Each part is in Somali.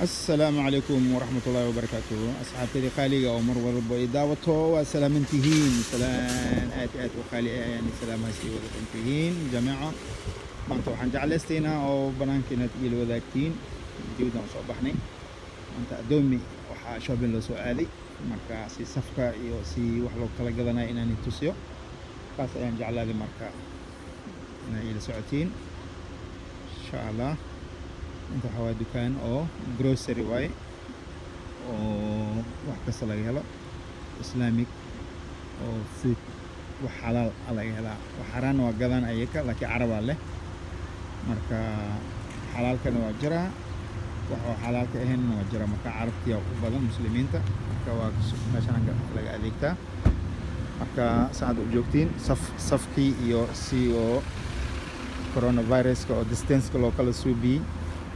Asalaamu calaykum waraxmatullaahi wabarakaatuh. Asxaabtadii qaaliga oo mar walba i daawato, waa salaamantihiin. Salaan aad aad u qaali ah ayaan salaamahaas ii wada dhantihiin jameeco. Maanta waxaan jeclaystaynaa oo banaanka inaad iila wadaagtiin. Dibadaan usoo baxnay maanta. Adoomi waxaa shopping loo soo aaday. Marka si safka iyo si wax loo kala gadanayo inaan i tusiyo, kaas ayaan jeclaaday. Marka inaad iila socotiin, insha Allah. Inta waxaa waa dukaan oo grocery waaye oo wax kasta laga helo, Islamic oo food, wax xalaal ah laga helaa. Wax xaaraanna waa gadaan ayaka, laakiin Carabaa leh. Marka xalaalkana waa jiraa, wax oo xalaalka ahaynna waa jira. Marka Carabtiya u badan Muslimiinta. Marka waa meeshan laga adeegtaa. Marka saacad u joogtiin saf safkii iyo si oo coronaviruska oo distanceka loo kala suubiyey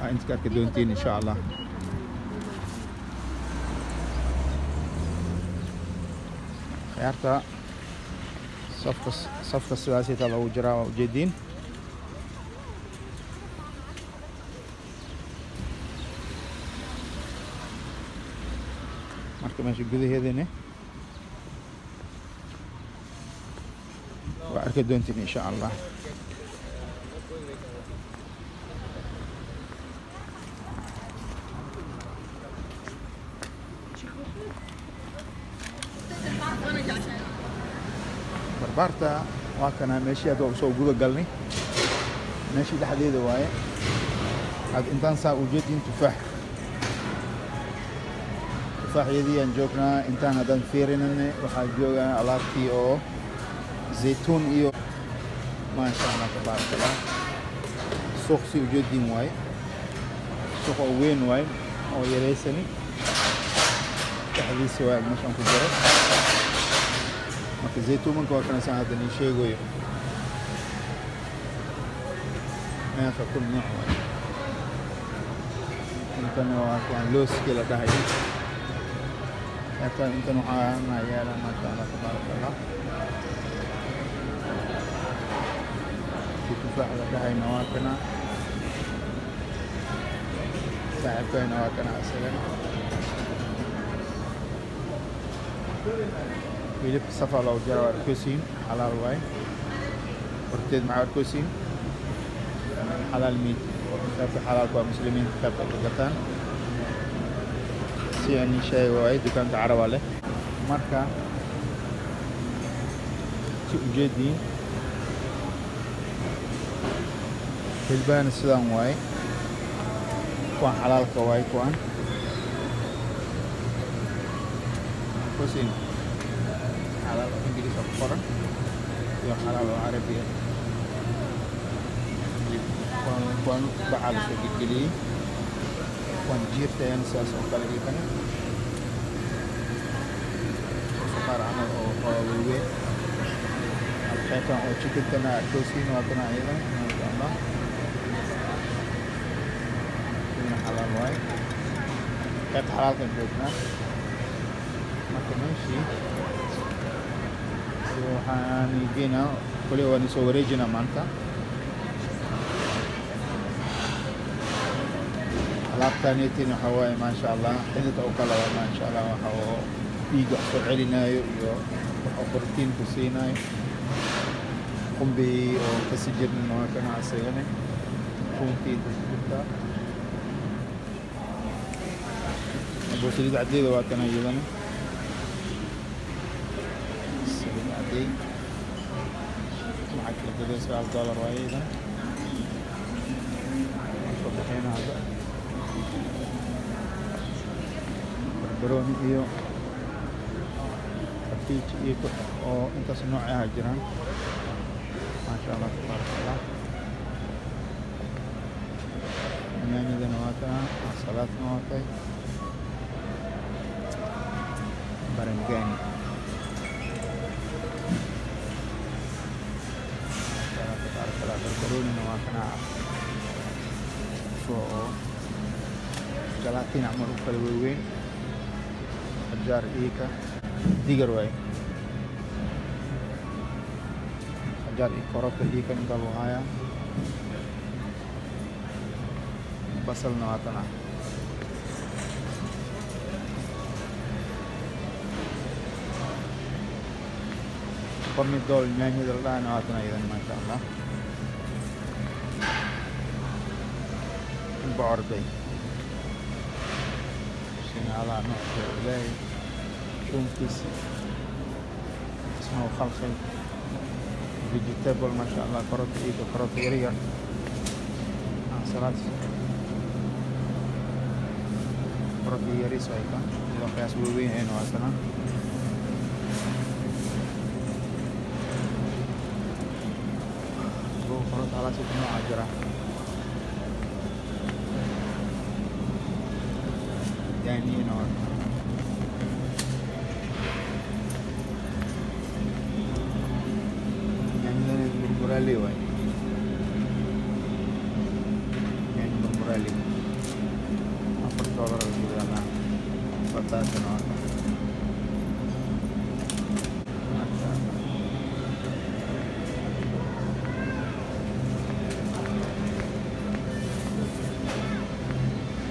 aa inta ka arki doontiin, insha Allah. Khiyaarta, safka safka sidaas itaa loogu jiraa, waa ujeediin. Marka meesha gudaheedana waa arki doontiin, insha Allah. Barbaarta waa kana. Meeshii hadda waa usoo guda galnay, meeshii dhexdeeda waaye. Had intaan saa ujeedin tufaax, tufaaxyadii aan joognaa. Intaan haddaan fiirinane, waxaa joogaa alaabtii oo zaytuun iyo, maasha Allah, tabaaraka Allah. Suuq si ujeedin waaye, suuq oo weyn waaye oo yareysani dhexdiisa waaye meeshaan ku jiro. Marka zaytuumanka waa kana, saan hadda nii sheegayo. Meeqa kun nooc waaye. Intan waa kuwaan looskii la dhahayo. Qaybtan intan waxaa yaala, maasha Allah, tabaaraka Allah, kii tufaax la dhahayna waa kana. Saaxiibkayna waa kana isagana. Hilibka safa loogu jara, waa arkosiin, xalaal waaye. Horteed maxaa arkosiin? Xalaal meat, qaybta xalaalka waa Muslimiinta qaybta ka gataan. Si aan ii sheegay waaye, dukaanka Carabaa leh. Marka si ujeediin, hilbahana sidaan waaye. Kuwaan xalaalka waaye, kuwaan arkosiin xalaal oo Ingiriis oo ku qoran iyo xalaal oo Carabi ah. Kuwaan bacaa lasoo gelgeliyey. Kuwaan jiirta ayana sidaas oo kale iyakana suqaar camal oo waaweyn. Qaybtan oo chickenkana arkosiin, waa kana iyadana, maasha Allah, iyadana xalaal waaye. Qaybta xalaalkan joognaa. Marka meeshii waxaan geynaa kuli, waan soo wareejinaa maanta. Alaabtaneetin waxaa waaye, maasha Allah, xidid oo kale waa, maasha Allah. Waxa oo dhiigga soo celinaayo iyo wax oo borotiin ku siinaayo. Qumbi oo kasi jirnin waa kana asagane. Runtii inta ku jirtaa abu saliid caddeeda waa kana iyadana, saliid caddeey lacag la gaday $9 waaye iyadana. Waan soo bixina hadda. Barbarooni iyo kabiij iyo oo intaas nooc ah jiraan, maasha Allah, tabaaraka Allah. Yaanyadana waa kana, salaadna waa kay, barangani, maasha Allah, tabaaraka Allah. Barbaroonina waa kana, soo oo jalaatiin camal u kala weyn. Qajaar iika digar waaye, qajaar iyo karooto iika inta lagu hayaa. Basalna waa kana. Pomidor yaanyada la dhahana waatana iyadan, maasha Allah. Bocor bay shinaalaha noockeeda ilaahay shuunkiisa isma khalkhay. Vegetable, maasha Allah, karooto iyo karooto yar yar, ansalaad, karooto yariis ay ka iyadoo qiyaas waaweyn ayna waatana. Karooto halaas nooca jira, yaanyina waa yaanyadana murmuraali waay, yaanyo murmuraali $4 la gudaa. Bataatana waa, maasha Allah.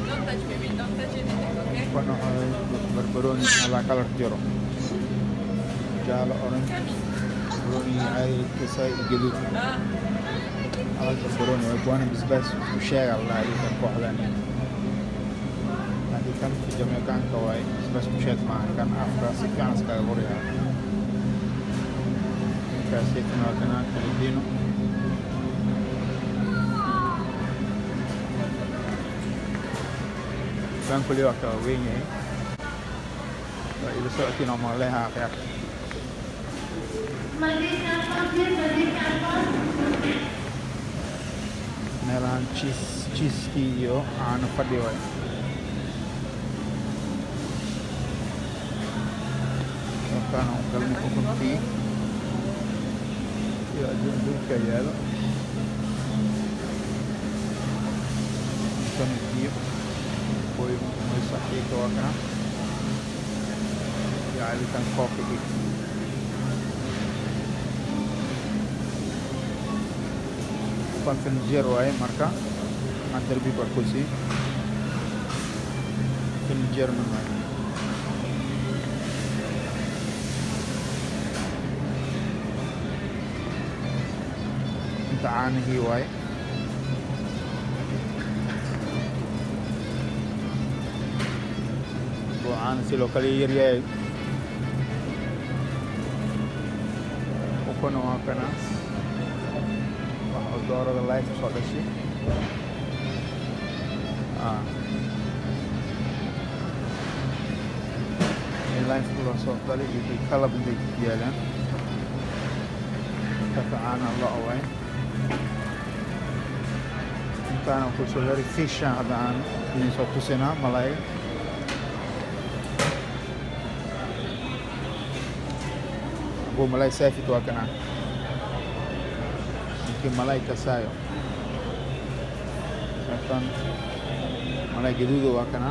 Don't touch, baby. Don't touch anything, okay? Kuwan waxaa barbarooni alaa kalar jiro, jaalo, orange, barbarooni caadi kasay iyo gaduud. Ah. Alaas barbarooni waa kuwana basbaas u sheega la dhahaa iyo kooxdan, laakiin kan Jamaicanka waaye, basbaas u sheeg maaha kan, afka si fiican iskaga guryaa. Markaasaytana waa kana Filipino. Kan kulli waa ka weyn yahay, waa ila socotiin oo maqleha akhyaar. Meelahan cheese, cheeskii iyo caano fadhi waay. Halkaan aan galnay, ukuntii iyo adduun adduunka yaalo, tonic, biyo, boy moy saxiika waa kana, iyo cabitaan coffee. Kuwan finjeer waaye, marka aan darbi barkusi finjeer man waaye. Inta caanihii waaye. Buu caana si loo kala yaryahay. Ukuna waa kana, wax oo doorada live soo dhashay. Live loo soo dhalay iyo kii kalab intay ku yaalaan. Kaka caana lo waaye. Intaana ku soo heri fisha hadda aan idin soo tusinaa malayga. Abu malay saafit waa kana, ninkii malay kasaayo. Kan malay gaduudo waa kana.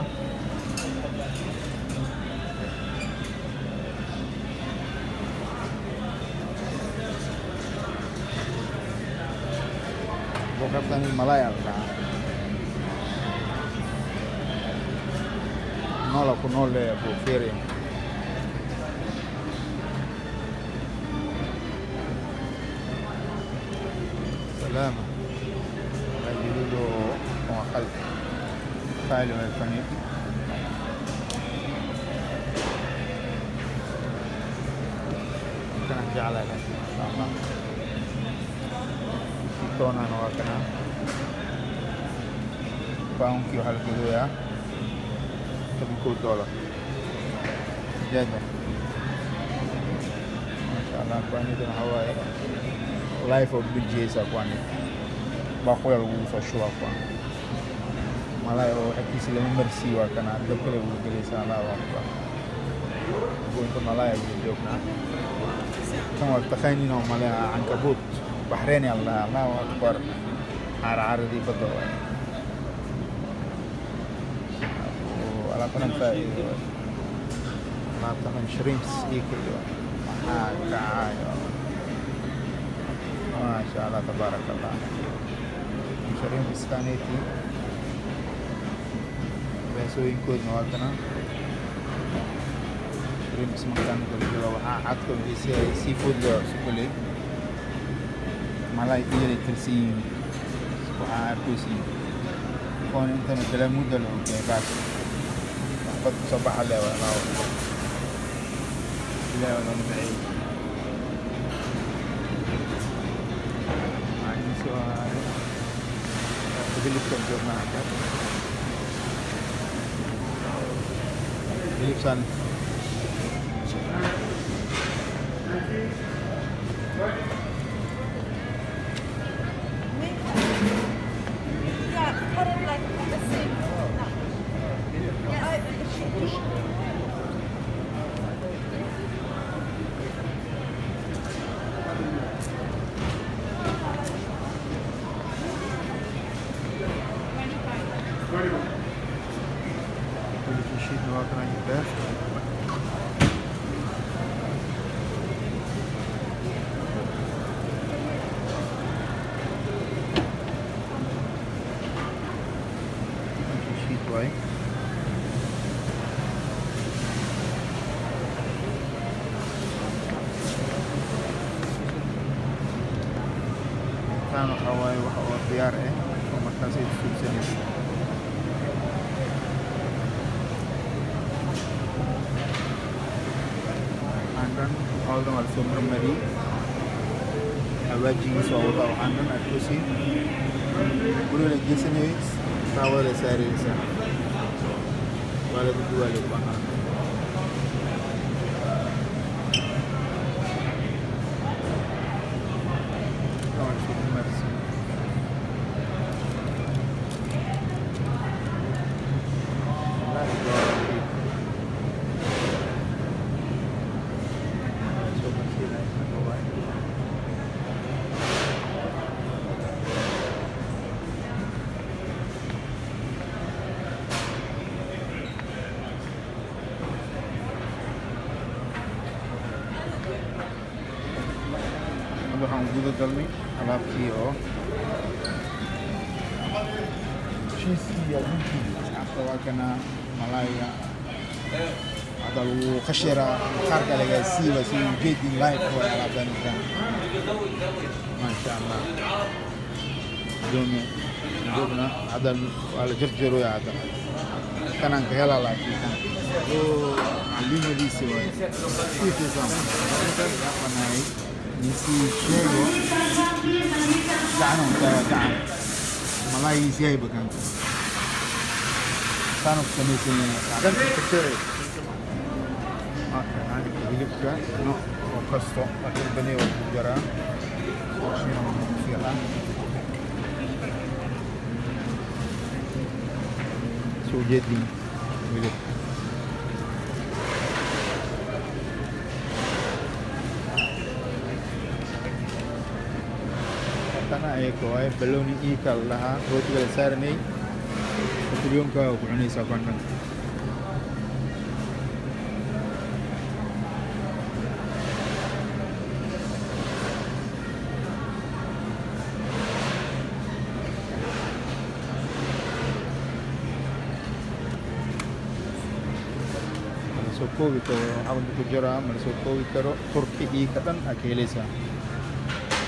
Qaybtan malay aa la dhahaa, noola ku nool leeyahay buu fiiriya. Salaama, malay gaduudo waa qalbi qaali way faniiti. Kana jeclahay laakiin, masha Allah. Toonana waa kana, poundkii waxaa la gadoyaa $11 jaja, masha Allah. Kuwanidana waxaa waaye live oo bijiyeysaa, kuwani baaqula lagugu soo shubaa. Kuwan malay oo xagtiisa lama marsiiyo, waa kana, dabka lagu gelaysaa. Allahu akbar, goynta malay wada joognaa. Kan waa taqaaniin oo malay cankabuut baxreyn yaa la dhahaa. Allahu akbar, caarcaaradii badda waay. Alaabtanan faa'iido waay, alaabtanan shrimps iyo keliya maxaa kacayo, maasha Allah, tabaaraka Allah. Shrimps kaneti beesooyinkoodna waa kana. Shrimps markaan kala jooga waxaa cadka wixiisa seafood loo cusub kuley malay iyada tirsan yihiin waxaa arkaysiin koon intana kala muddo la ogyahay baas waxbad kusoo baxa leh waa laawo ilaahay waa noo nimceeyey. Waxaa idin soo haray hilibkan joognaa hadda hilibsan. Yeah, cut it like the same. Yes. Hilibkii shiidna waa kana jirtaa. Hilibkii shiid waaye. Intaan waxaa waaye wax oo diyaar ah oo markaas ay suubsanayso. Waxaan dhan waxaa dhan waa lasoo marmariyey, xawaajigiisa waa wada waxaan dhan arkaysiin guriga la geysanayay taawada la saaraysa waa lagu duwaa lagu baxaa. Waa lasoo marmarsiiyey. Wallaahi waa hilib. Soo marsiinaya hadda waaye. Hadda waxaan guda galnay alaabtii oo cheese-kii iyo adduunkii. Asxaabta waa kana malaayga hadda lagu khashiraa maqaarka laga siiba si ujeedin live way alaabtan intaan maasha Allah doomi joogna hadda waa la jarjaroya hadda kanaan ka helaa laakiin kan oo calimadiisi waay sifiisan yaqanaay ninkii sheego gacan taa gacan malaayiis yahay bakanka saanu ku samaysan yahay. Hilibka nooc oo kasto laakiin bani waa ku jaraa shiina waa ku fiican soo jeedin hilibka. Tana ayaka waaye baloni ii kala lahaa rootiga la saaranay batalyoonka ku cunaysaa konton. Ma la soo koobi karo waxaa ku jiraa ma la soo koobi karo. Turki ii ka dhan aa ka helaysaa,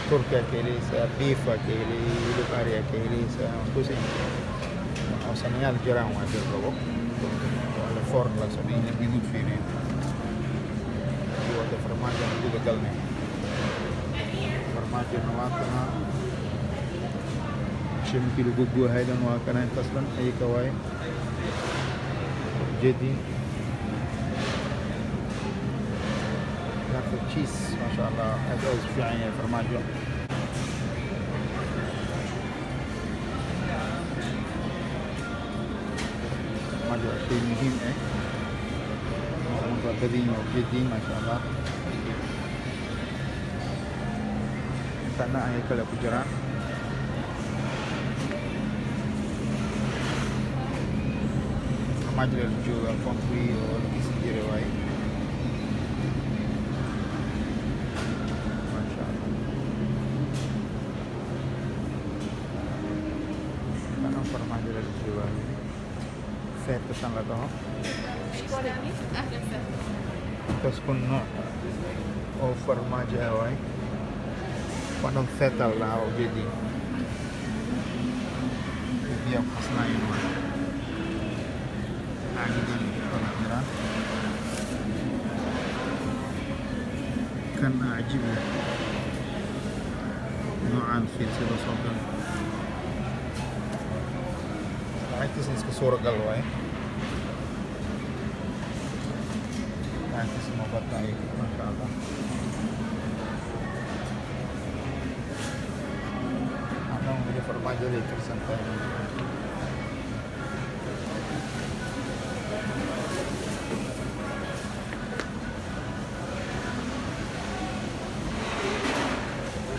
turki aa ka helaysaa, beef aa ka helay, hilib ari aa ka helaysaa oo sanayaal jiraan waa jir rabo waa la forn la sameeyay hilib guduud fiiriyo iyo wada farmaajo aan guda galnay. Farmaajona waa kana shimkii lagu guuhay dhan waa kana intaas dhan ayaka waaye ujeediin darka cheese maasha Allah aad aad u fiican yahay farmaajo. Farmaajo waa shay muhiim ah marka waa badan yihiin waa ujeediin maasha Allah intana ayay kale ku jiraan. Farmaajo la jooga koonfuri oo la geysan jiray waaye maasha Allah. Intana farmaajo la jooga feerka tan la dhaho. أهلا وسهلا. Intaas kun nooc oo farmaajo ah waay. Waa dhan feta la dhahaa, ujeediin biyaha ku qasnaayeen waay. Caagidan kala jiraan kan aa cajiib leh noocan, fiir sida soo gal, lacagtiisna iska suuragal waaye, lacagtiisa ma badna ayaga, maasha Allah. Waxaan weli farmaajaday karsan tahay.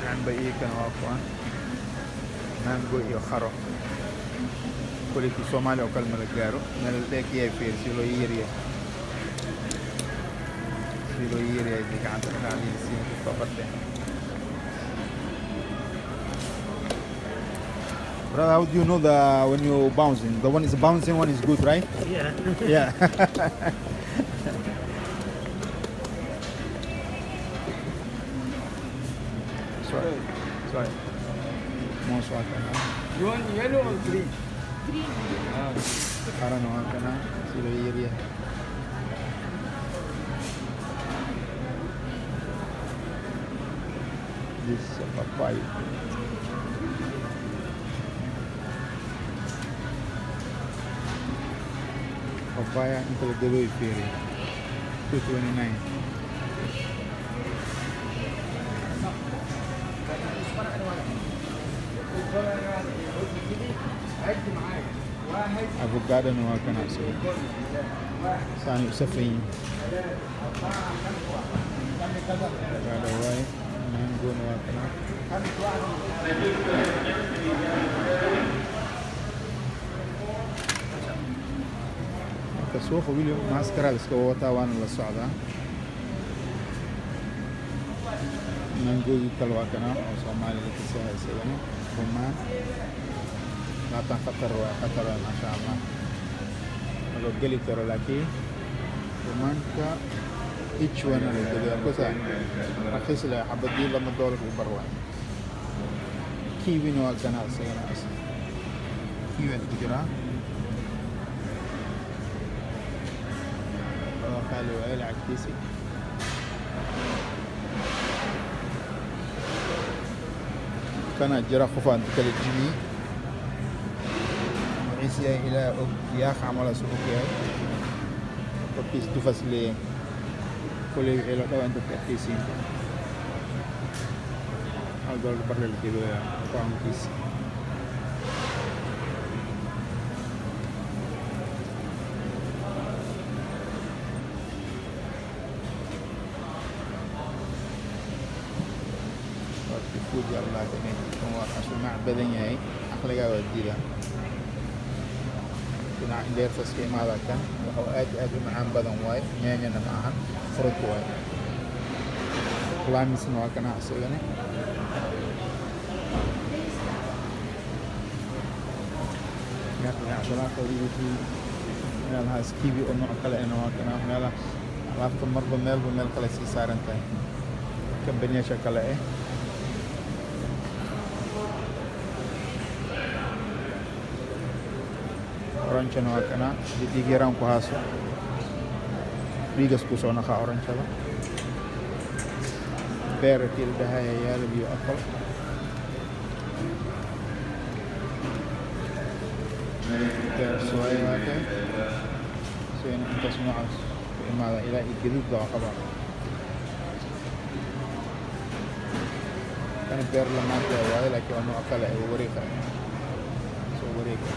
Cambe iyakana waa kuwan, mango iyo kharo. Kulikii Soomaaliya oo kale mala gaaro meel dheeg yahay. Fiir si loo yaryahay, si loo yaryahay dee gacanta ka qaadaysiin dadka barteen. Brother, how do you know the when you bouncing? The one is bouncing, one is good, right? Yeah. Yeah. Sorry. Sorry. Moos waa kana. You want yellow or green? Green. Qarana waa kana, si loo yaryahay. This is a papaya. Papaya inta la gado fiiri. 229. Avocado waa kana isaga. Saani u safan yihiin. Avocado waaye. Mango-na waa kana. Marka suuqa weli maaskara la iska wataa, waana la socdaa. Mangogii kale waa kana oo Soomaaliya ka soo isagana. Rumaan. Laatan khatar waay, khatar waay, maasha Allah. Ma loo geli karo, laakiin rumaanka each one la geliyaa kusa raqiis leh, xabadii $2 u bar waay. Kiwina waa kana isagana, kiwi ku jiraa oo qaali waaye lacagtiisi. Kana jira qof aan kala jibiyey, magaciisa yahay ilaa og yaaq camal asuu og yahay, korkiis dufas leeyahay. Koley wixii la dhawaa inta ku arkaysiin, $1 bar la gedoyaa poundkiisa. Food allah kan waa kaasuu mac badan yahay, caqligaa waa diidaa. Dhinaca indheertaas ka imaada kan wuxuu aad aad u macaan badan waay, yaanyana ma ahan, fruit waay. Lamisna waa kana isagana. Meelahaas kiwi oo nooc kale ahna waa kana. Meelaha alaabta marba meelba meel kale sii saaran tahay, kambaniyaasha kale eh. Oranjana waa kana, hadii dhiig yaraan ku haaso dhiigas kusoo naqaa oranjada. Beerkii la dhahaya yaala iyo apple beer sooy waa kay isagana. Intaas noocaas ku imaada ilaa iyo gaduud baa qabaa. Kana beer lamaanta waaye, laakiin waa nooc kale ee wareega soo wareega.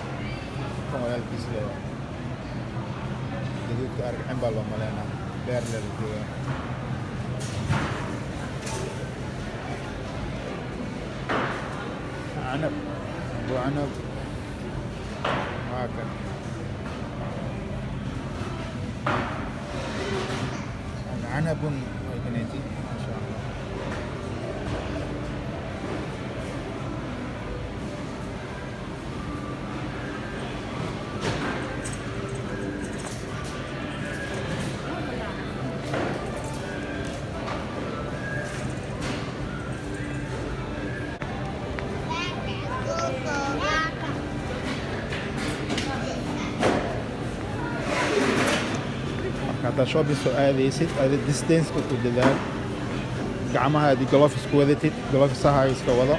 Kan walaalkiis leeyahay gaduudka argixin baa loo maleynaa, beer le la joogaa. Canab, abu canab waa kan. Canabun way kaneeti, maasha Allah. Haddaa shopping soo aadaysid, ada distance-ka ku dadaal. Gacmahaadi gloves ku wadatid, gloves-ahaaga iska wado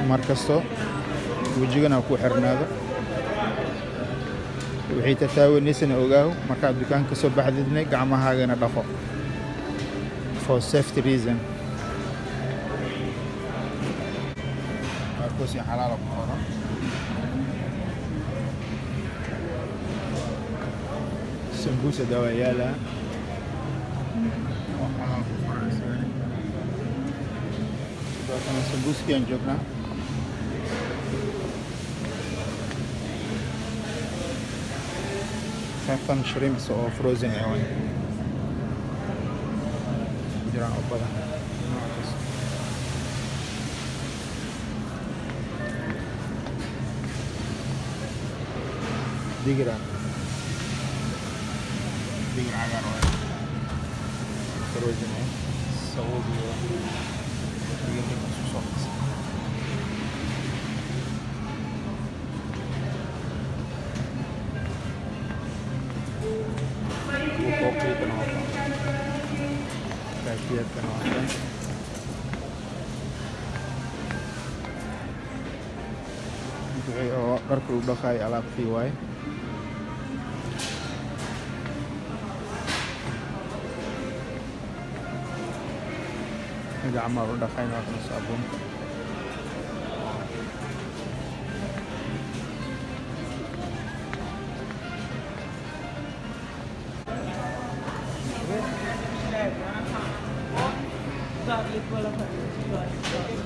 mar kasto, wejigana ha ku xirnaado. Wixii tataawenaysana ogaaw. Markaad dukaanka ka soo baxdidna gacmahaagana dhaqo for safety reason. Qaarkoos iyo xalaala ku qoran. Sambuusa dawaa yaalaa oo xalaal ku qoran isagana. Sidoo kale sambuuskii aan joognaa. Qaybtan shrimps oo frozen ah waay ku jiraan oo badan, nooc kasta. Digira, digir cagaar waay, frozen ah, sabuul iyo digir isku soo qasay. Qooqiidana waa kan, kaashiyadkana waa kan. Wixii oo dharka lagu dhaqaayo alaabtii waaye. Gacmaha lagu dhaqayna waa kan, saabuunta. Garlic वाला खाना।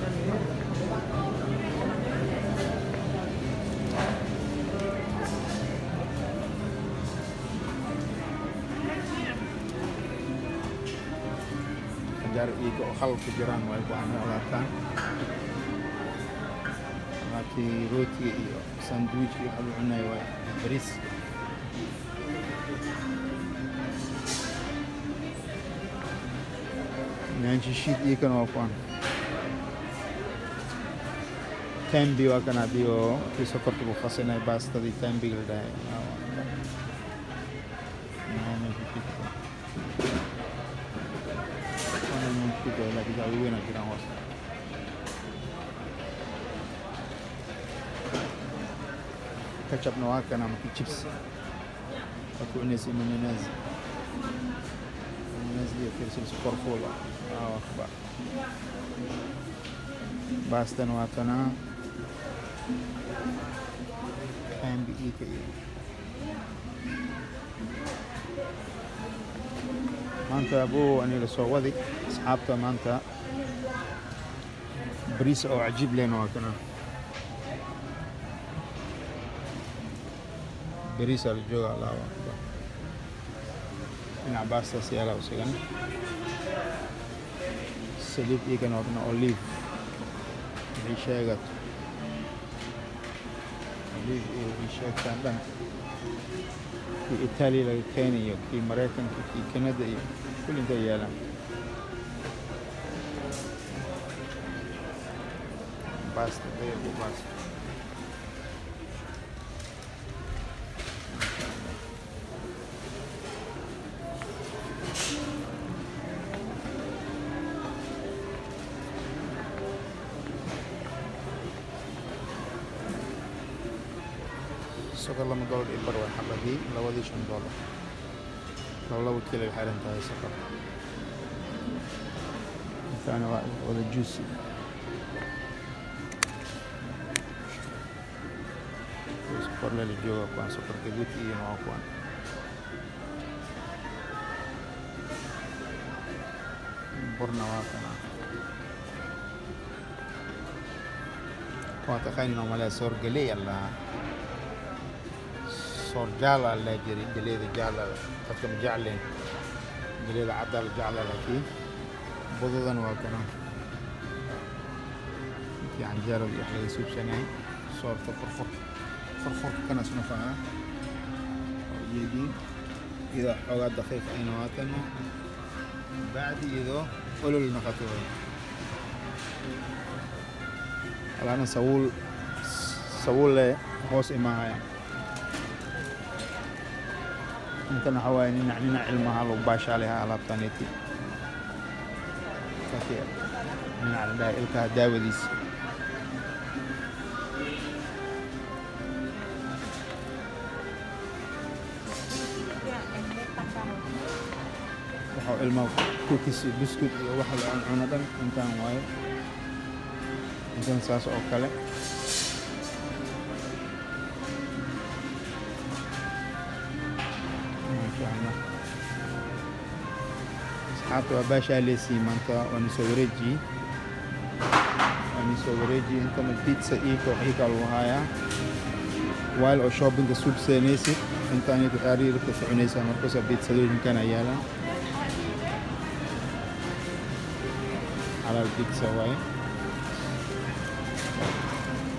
Qajaar iiga oo khal ku jiraan way ku alaabtaan, alaabtii rootiga iyo sandwich iyo waxa lagu cunayo waay, bariis. Yaanyo shishiid iyo waa kuwan. Tambi waa kan, haddii oo kii sokorta ku qasinay baastadii tambiga la dhahay. Yaanyo shishiidka. Kuwan yaanyo shishiid waay, laakiin jawi weyn aa jiraan hoos. Ketchupna waa kana, markii chips waa ku cunaysa, iyo mayonnaise. Mayonnaise iyo fiirsil sokor fuul ah. Allahu akbar. Baastana waa tanaa. Cambi iika iyo maanta abuu aniga soo wadi asxaabta. Maanta bariis oo cajiib lehna waa kana. Bariis aa la jooga. Allahu akbar. Dhinac baastaas yaalaa isagana. Saliid iyagana waa kana, olive. Wixii sheegato olive iyo wixii sheegtaan dhan, kii Italia laga keenayo, kii Maraykanka, kii Canada iyo kulli intay yaalaan. Basta baby, basta. Sokor $2.25 waa xabadii, labadii $5. Laba labo kiilo ay xiran tahay sokor. Intaana waa wada juice. Sokor lala jooga kuwan, sokor gaduud iyo waa kuwan. Burna waa kana. Waa taqaanin oo malaya soor galey allah. Soor jaala la jiray, galeyda jaala dadka ma jecleen. Galeyda cadda la jeclaa, laakiin budadan waa kana. Intii canjeerada iyo wax laga suubsanayay. Soorta furfur. Furfurka kana isna fahaa. Waa ujeediin. Iyadoo xoogaa daqiiq ayna waa tana. Bacdi iyadoo olol noqoto waay. Alaana sabuul, sabuul le hoos imaahaya. Intan waxaa waaye ninac ninac ilmaha lagu baashaalayaa alaabtaneeti. Ninac la dhahay ilkaha daawadiisa. Waxaa ilmaha cookies iyo biscuit iyo waxa la cuncuno dhan intaan waaye. Intan saas oo kale. Maasha Allah. Asxaabta, waa baashaaleysiin maanta, waa soo wareejiyey, waa soo wareejiyey. Intana pizza iko ika lagu hayaa while oo shoppingka suubsanaysid. Intaanay waxyaalihi rabta ku cunaysaa markaasa pizzadooyinkan ay yaalaan. Xalaal pizza waaye,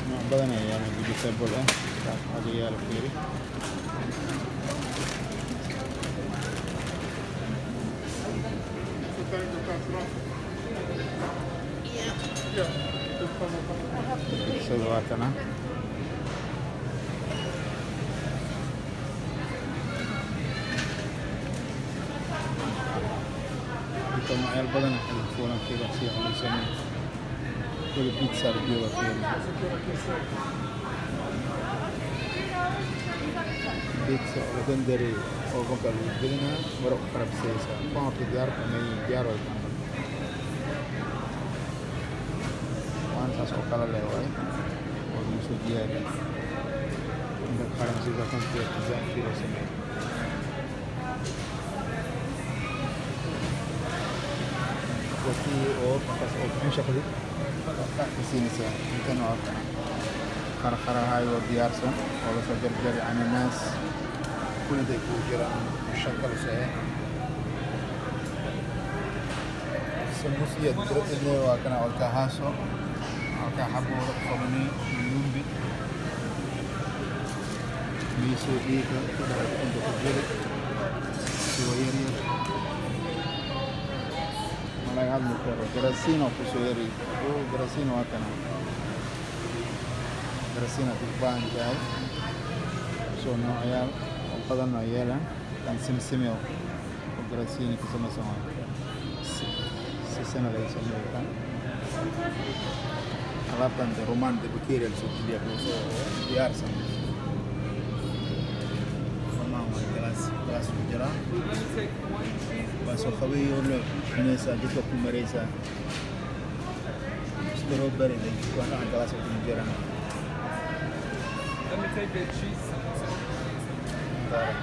nooc badan ayaa yaalaan, vegetable ah xaga yaala, fiiri. Pizzada waa kana. Inta noocyaal badan ah xagga fuulan, fiiri si wax loo sameeyo. Kuli pizza la jooga, fiiri. Pizza oo la dandaray oo ovenka lagu gelinaa, maro ku qarabsaysaa. Kuwan horta diyaar kuma yihiin, diyaar way tahay. Waan saas oo kale leh waaye oo lagu soo diyaariyay. Inta qarabsaysaa kan pizza intii loo sameeyo. Waqti oo markaas oo bixin shaqadii ka siinaysaa. Intan waa qarqarahay oo diyaarsan oo lasoo jarjaray, cananaas kulintay kugu jiraan shakal see sambuus iyo diradne. Waa kana olkahaaso halkaa xabooda ku qabanay lumbi miiso dhiiga ku dharay inta ku jira siwa yar yar malaga hadli karo. Garasiino kusoo yari oo garasiino waa kana. Garasiina ku baahan tahay soo noocyaal oo badan oo yeelan kan simsime oo garasiini ka samaysan waayo, sisana laga sameeyo kan. Alaabtan de rumaan de bakeeri lasoo geliya soo diyaarsan. Rumaan waa galaas galaas ku jiraa, waa soo qabeeyo la cunaysaa, jidka ku maraysaa. Strawberry de waa dhacan galaas ku jiraan. Let me take the cheese samosa. Intaara.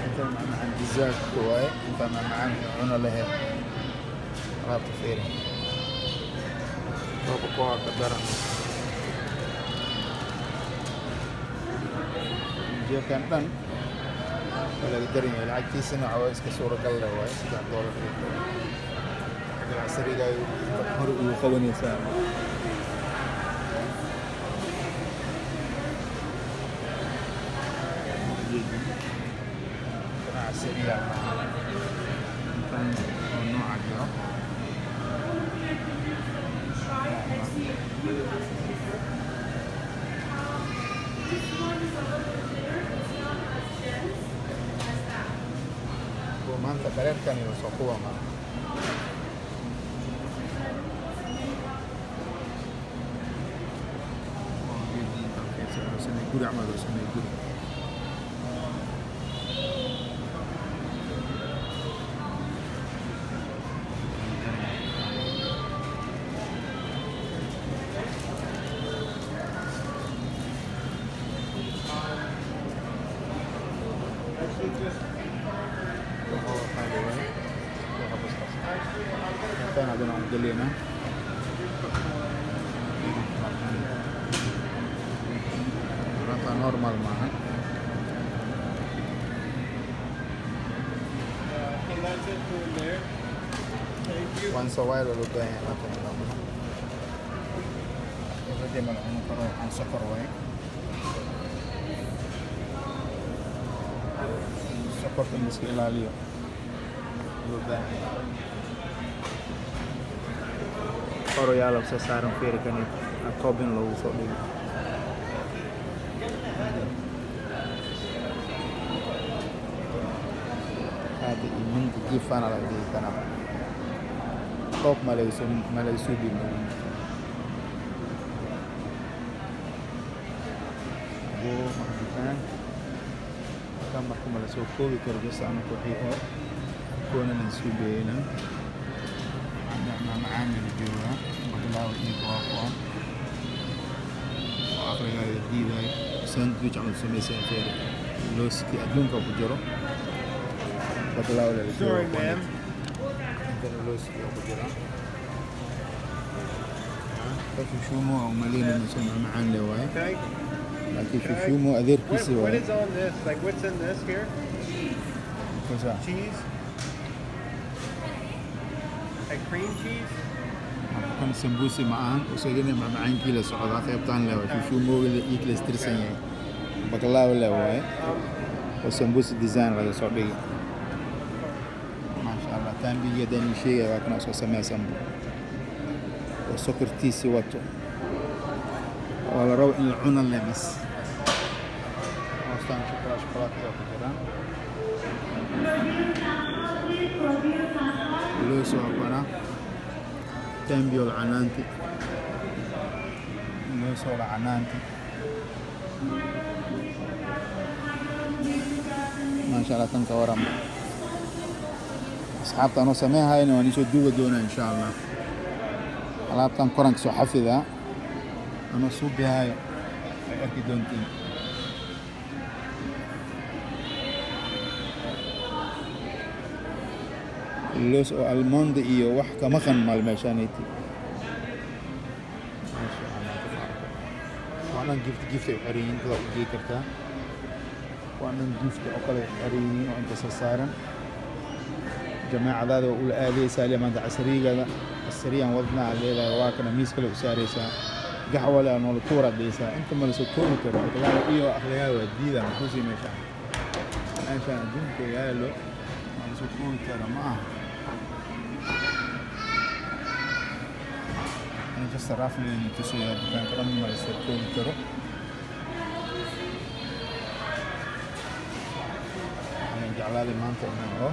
Inta macmacaan dessert waaye, inta macmacaan cuno lahayd. Alaabta fiiri, roobka ka daran. Jeerkan dhan waa laga daran yahay, lacagtiisana waxaa waa iska suuragal leh waaye, $3 iyo ganacsariga hore ugu qabanaysaa. Ganacsariga intan oo nooca jiro. Kuwa maanta dareerkani soo kuwa ma guri camal loo sameeyey guri. Waxaa qaali waaye. Intaan hadana aan galeynaa. Runta normal maaha. Okay, that's it for there. Thank you. Once a while waa loo baahan yahay alaabtan in la cuno. Everyday ma la cuni karo, waxaan sokor waaye. Sokorta in la iska ilaaliyo. Loo baahan yahay oroyaal soo saaran. Fiiri kani topping loogu soo dhigo. Hada iyo minti jiifana laga dhigi karaa. Top ma lagasoo dhiibin. Abo marka kan marka ma lasoo koobi karo. Bas anaka wixii oo koonan suubeyna macmacaan la joogaa. Baklaawa iyo waa kuwan oo aqligaaga diidayo. Sandwich camal samaysan. Feeri looskii adduunka ku jiro. Baklaawa la joogaa. Sorry, ma'am. Intana looskii oo ku jira. Shushumo oo maleyna mise macmacaan le waaye. Can I, laakiin shushumo adeerkiisi what waaye. is on this? Like, what's in this here? What's that? Cheese? Like cream cheese? Kan sambuusi ma ahan, isagana macmacaankii la socdaa. Qaybtaan le waa shushuumooga iyo kala istirsan yahay. Baklaawa le waaye oo sambuusi design laga soo dhigay. Maasha Allah. Taambigii haddaan ii sheegaya waa kana soo sameysanba oo sokortiisi wato oo la rabo in la cuno le bas. Hoostaan shukulaatada ku jiraan. Loos waa kana. Tambio lacanaanti, loos oo lacanaanti. Maasha Allah. Tan ka waran asxaabta? Anoo sameynhayna waan isoo duuba doonaa insha Allah. Alaabtan koranka soo xafidaa, anoo suubihayo ay arki doontiin. Loos oo almond iyo wax kama qan mal meeshaanayti. Maasha Allah, tabaaraka Allah. Waa dhan gift, gift ay u xiran yihiin. Dadaa u gey kartaa. Waa dhan gift oo kale ay xiran yihiin oo inta soo saaran. Jamaacadaada waa ula aadaysaa ile maanta casariyigada casariyaan wadnaa leedahay. Waa kana miis kale u saaraysaa. Gaxwale aa noola tuuraad dhigaysaa. Inta ma lasoo koobi karo. Aqlaaga iyo aqligaa waa diida. Muxuusi meeshaan meeshaan adduunka yaalo ma lasoo koobi karo ma aha. Ani just roughly tusaya. Dukaanka dhan ma lasoo koobi karo. Waxaan jeclaaday maanta inaan oo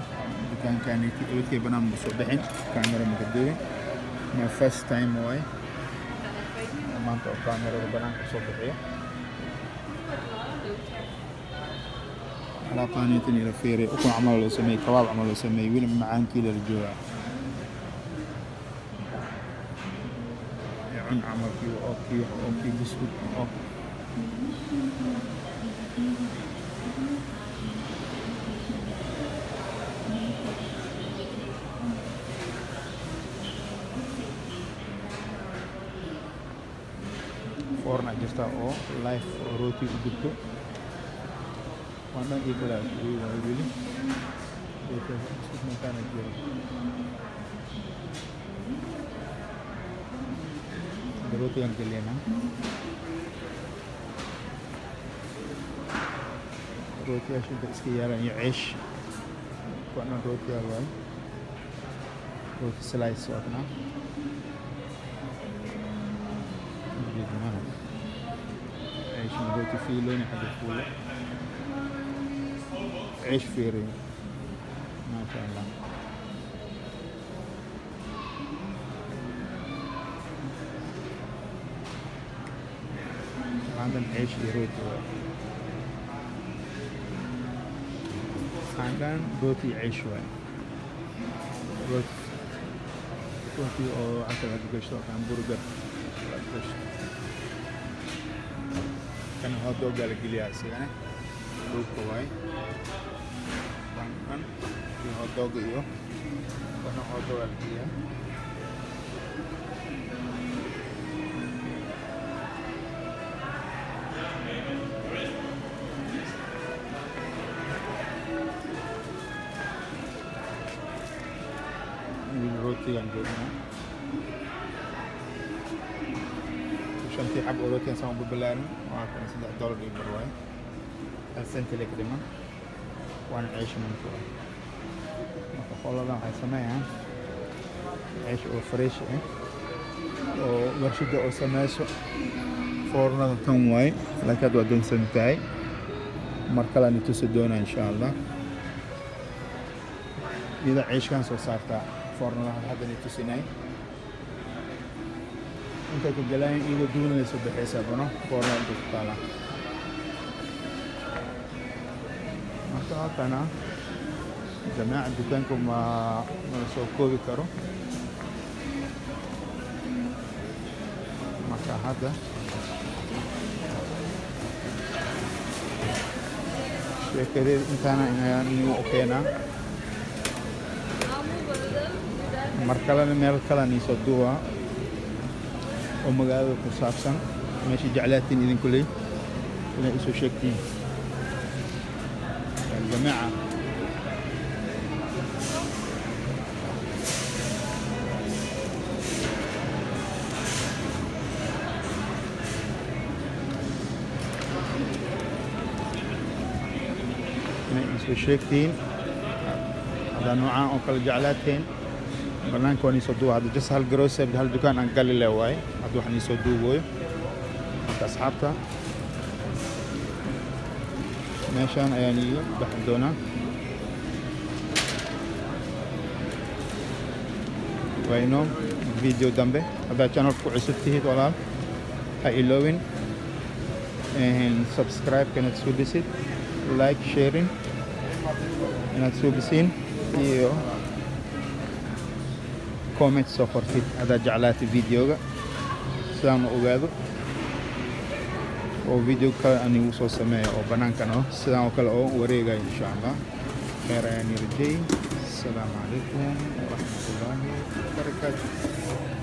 dukaankaani ebadkay banaan ma soo bixin, kaamera ma ka duubin. My first time waay maanta oo kaamerada banaanka soo bixiyo. Alaabtaanitan ila fiiray. Ukun camal loo sameeyey, kabaab camal loo sameeyey. Weli macaankii lala joogaa. Cun camalkii oo kii oo kii buskud oo foorna jirta oo live oo rooti u gubto. Waa dhan ii kala waayo weli buskud makaana jiro. Rootigan gelina, rootiyaasha inta iska yaalaan iyo ceesh. Waa dhan rootiyaal waay. Rooti slice waa kana. Ujeedinaha ceesh rooti fiilooni xagga fuule. Ceesh fiiri. Maasha Allah. Maantan ceesh iyo rooti waay. Waxaan dhan rooti iyo ceesh waay. Rooti, rooti oo waxaa kala gashto hamburger la gashto. Kan hot dog la geliyaa isagana. Dhulka waay. Kan kan iyo hot dog iyo kana hot dog la geliyaa. Weli rootigan joognaa. Shantii xab oo rootigan saan ugu balaarin waa kana. $3 iyo bar waaye. Hal senti le ka dhiman. Waana ceesha manka waay. Marka qoladan waxay sameeyaan ceesh oo fresh ah oo warshada oo sameyso. Foornada tan waaye, laakiin hadda waa dansan tahay. Mar kale aan tusi doonaa, insha Allah. Iyada ceeshkan soo saartaa foornada hadda ni tusinay. Intay ku galaan iyadoo duwanay soo baxaysaa bano foornada inta ku taalaa. Marka halkana, jamaaca, dukaanku ma la soo koobi karo. Marka hadda sheekadeed intaana inayaan inigu u keenaa. Mar kalena meel kalan iisoo duubaa oo magaalada ku saabsan. Meesha jeclaatiin idinku leey inay isoo sheegtiin, jamaaca. Inay isoo sheegtiin haddaa noocaan oo kale jeclaateen. Banaanka waan iisoo duuba hadda, just hal grocery, hal dukaan aan gali le waaye hadda waxaan iisoo duubooyo. Marka asxaabta, meeshaan ayaan iiga baxi doonaa. Waa inoo video dambe. Haddaad channelka ku cusub tihid, walaal, ha iloowin subscribe inaad soo dhisid, like, sharing inaad soo bisiin iyo comment soo qortid haddaad jeclaatid videoga, sidaan u ogaado oo video kale aan igu soo sameeyo oo banaankan oo sidaan oo kale oo wareegayo, insha Allah. Khayr ayaan i rajay. Asalaamu calaykum waraxmatullaahi wabarakaatu.